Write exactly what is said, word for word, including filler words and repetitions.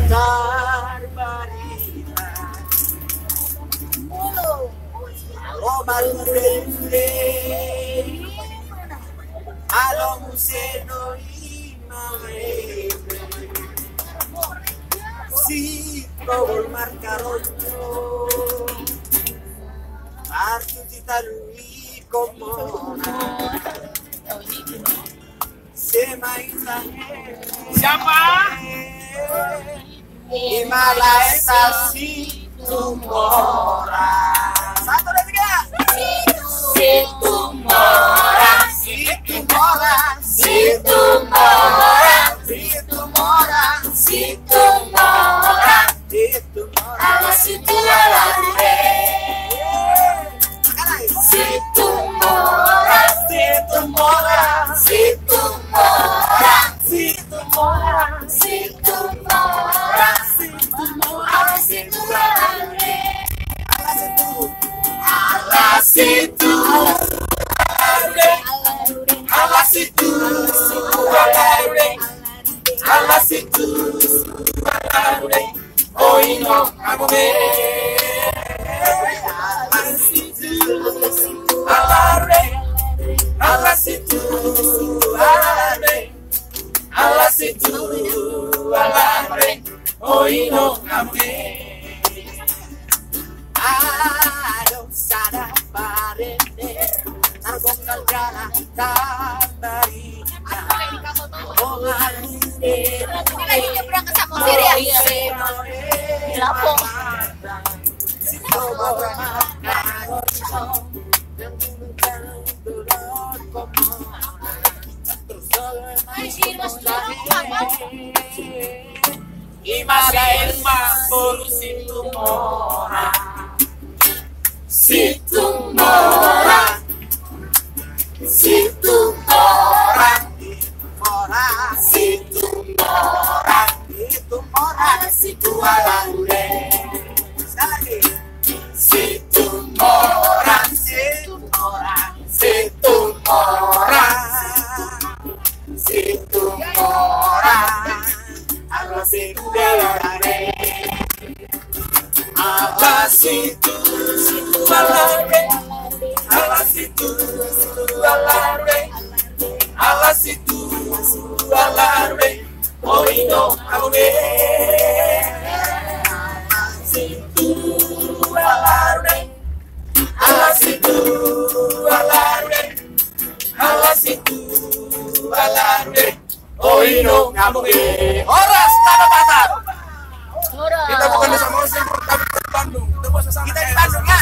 Tarbarita. Alo maruleu-leu. Alo muse do i ma eme. Sitogol markarojo. Martuti talu i komona. Siapa? Ima lae Situmorang. Satu, dua, tiga. Situmorang. Situmorang. Situmorang. Situmorang. Situmorang. Ala situ ala rure. Situmorang, Situmorang, Situmorang, Situmorang, Situmorang, Situmorang, ala situ ala rure. Ala situ ala rure. Ala situ ala rure. Ala situ ala rure. Oi no among e. Ala situ ala rure. Ala situ ala rure. Ala situ ala rure. Oi no among e. Adong sada parende, tarbongkar jala Tambarita. Bongan ude. Ini lagi nyebrang ke samosir ya? Oh, iya. Di Lampung. Terus Ima lae ma boru Situmorang. Situmorang. Situmorang. Situmorang. Situmorang. Situmorang. Situmorang. Sekali lagi. Situmorang, Situmorang, Situmorang, Situmorang, ala situ ala rure. Ala situ, situ ala rure. Ala situ, situ ala rure. Ala situ, situ ala rure. Oi no among e. Situ ala rure. Ala situ ala rure. Ala situ ala rure. Oi no among e. Horas, Tanah Batak. Horas. Kita bukan di Samosir, tapi di Bandung. Kita di Bandung, ya.